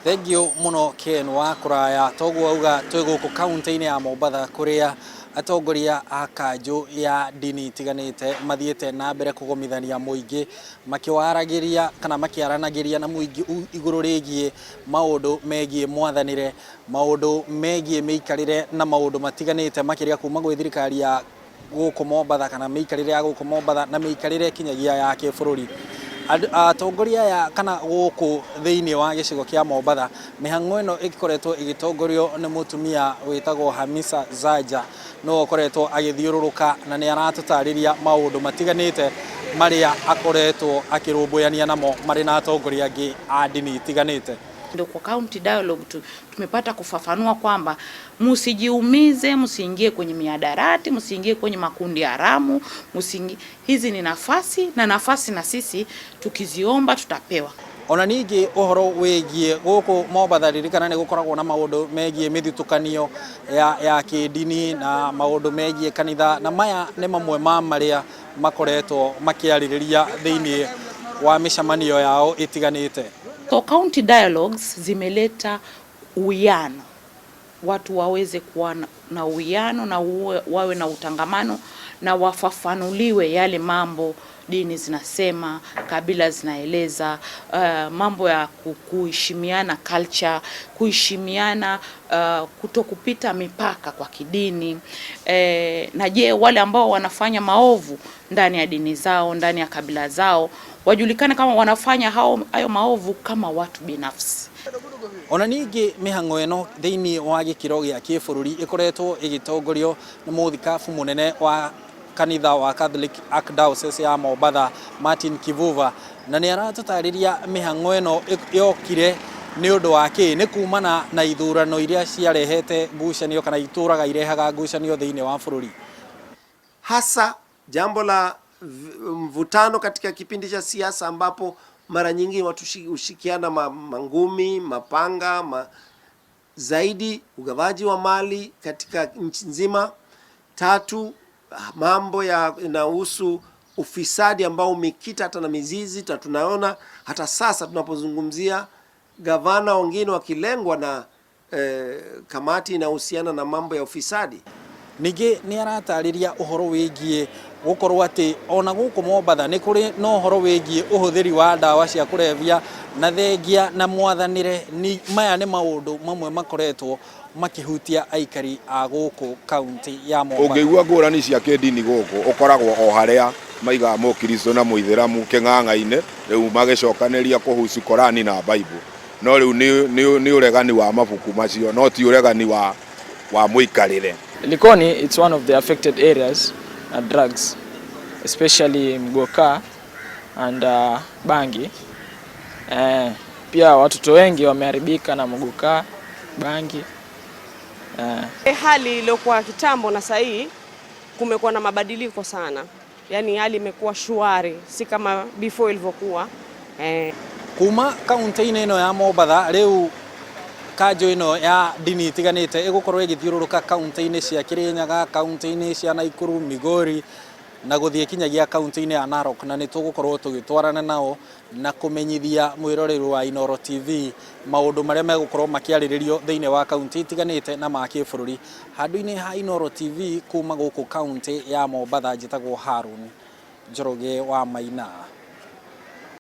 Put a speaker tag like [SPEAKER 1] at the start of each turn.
[SPEAKER 1] Thengiũ mũno Ken wa kũraya. Toguo auga twĩ gũkũ kaunti-inĩ ya Mombatha kũrĩa atongoria a kanjũ ya ndini itiganĩte mathiĩte na mbere kũgomithania mũingĩ makĩwaragĩria kana makĩaranagĩria na mũingĩ igũrũ rĩgiĩ maũndũ megiĩ mwathanĩre, maũndũ megiĩ mĩikarĩre na maũndũ matiganĩte makĩria kuma gwĩ thirikari ya gũkũ Mombatha kana mĩikarĩre ya gũkũ Mombatha na mĩikarĩre kinyagia ya kĩbũrũri. Atongoria aya kana gũkũ thĩinĩ wa gĩcigo kĩa Mombatha, mĩhang'o ĩno ĩkoretwo ĩgĩtongorio nĩ mũtumia wĩtagwo Hamisa Zaja, nĩwe ũkoretwo agĩthiũrũrũka na nĩ aratũtarĩria maũndũ matiganĩte marĩa akoretwo akĩrũmbũyania namo marĩ na atongoria angĩ a ndini itiganĩte.
[SPEAKER 2] Ndio kwa county dialogue tumepata kufafanua kwamba msijiumize, msiingie kwenye mihadarati, msiingie kwenye makundi haramu, msiingie. Hizi ni nafasi na nafasi, na sisi tukiziomba tutapewa.
[SPEAKER 1] Ona ningĩ ũhoro wĩgiĩ gũkũ Mombatha, ririkana nĩ gũkoragwo na maũndũ megiĩ mĩthutũkanio ya kĩndini na maũndũ megiĩ kanitha, na maya nĩ mamwe ma marĩa makoretwo makĩarĩrĩria thĩinĩ wa mĩcemanio yao ĩtiganĩte.
[SPEAKER 2] So county dialogues zimeleta uwiano, watu waweze kuwa na uwiano na wawe na utangamano na wafafanuliwe yale mambo dini zinasema, kabila zinaeleza, mambo ya kuheshimiana culture, kuheshimiana, kutokupita mipaka kwa kidini, na je, wale ambao wanafanya maovu ndani ya dini zao, ndani ya kabila zao, wajulikane kama wanafanya hayo maovu kama watu binafsi.
[SPEAKER 1] Ona ningĩ mĩhang'o ĩno thĩinĩ wa gĩkĩro gĩa kĩbũrũri ĩkoretwo ĩgĩtongorio nĩ mũthikabu mũnene wa kanitha wa Catholic Archdiocese ya Mombatha, Martin Kivuva, na nĩ aratũtarĩria mĩhang'o ĩno yokire nĩ ũndũ wa kĩ, nĩ kumana na ithurano iria ciarehete ngucanio kana itũraga irehaga ngucanio thĩinĩ wa bũrũri.
[SPEAKER 3] Hasa jambo la mvutano katika kipindi cha siasa ambapo mara nyingi watu hushikiana mangumi, mapanga, zaidi ugawaji wa mali katika nchi nzima. Tatu, mambo yanahusu ufisadi ambao umekita hata na mizizi, na tunaona hata sasa tunapozungumzia gavana wengine wakilengwa na kamati inahusiana na mambo ya ufisadi.
[SPEAKER 1] Ningĩ nĩ aratarĩria ũhoro wĩgiĩ gũkorwo atĩ ona gũkũ Mombatha nĩ kũrĩ na ũhoro wĩgiĩ ũhũthĩri wa ndawa cia kũrebia na thengia na mwathanĩre. Maya nĩ maũndũ mamwe makoretwo makĩhutia aikari a gũkũ kaunti ya Mombatha.
[SPEAKER 4] Ũngĩigua ngũrani cia kĩndini gũkũ ũkoragwo o harĩa maigaga mũkristo na mũithĩramu kĩng'ang'a-inĩ, rĩu magĩcokanĩria kũhusu Korani na Bible. No rĩu nĩ ũregani wa mabuku macio, no ti ũregani wa mũikarĩre.
[SPEAKER 5] Likoni, it's one of the affected areas na drugs, especially mgoka and bangi. Pia watoto wengi wameharibika na mgoka, bangi.
[SPEAKER 6] Hali iliyokuwa kitambo na sasa hii kumekuwa na mabadiliko sana. Yaani hali imekuwa shwari, si kama before ilivyokuwa.
[SPEAKER 1] Kuma kaunti-inĩ ĩno ya Mombatha rĩu kanjũ ĩno ya ndini itiganĩte ĩgũkorwo ĩgĩthiũrũrũka kaunti-inĩ cia Kirinyaga, kaunti-inĩ cia Nakuru, Migori na gũthiĩ kinyagia kaunti-inĩ ya Narok, na nĩ tũgũkorwo tũgĩtwarana nao na kũmenyithia mwĩroreri wa Inooro TV maũndũ marĩa megũkorwo makĩarĩrĩrio thĩinĩ wa kaunti itiganĩte na ma kĩbũrũri. Handũ-inĩ ha Inooro TV kuma gũkũ kaunti ya Mombatha, njĩtagwo Harun Njoroge wa Maina.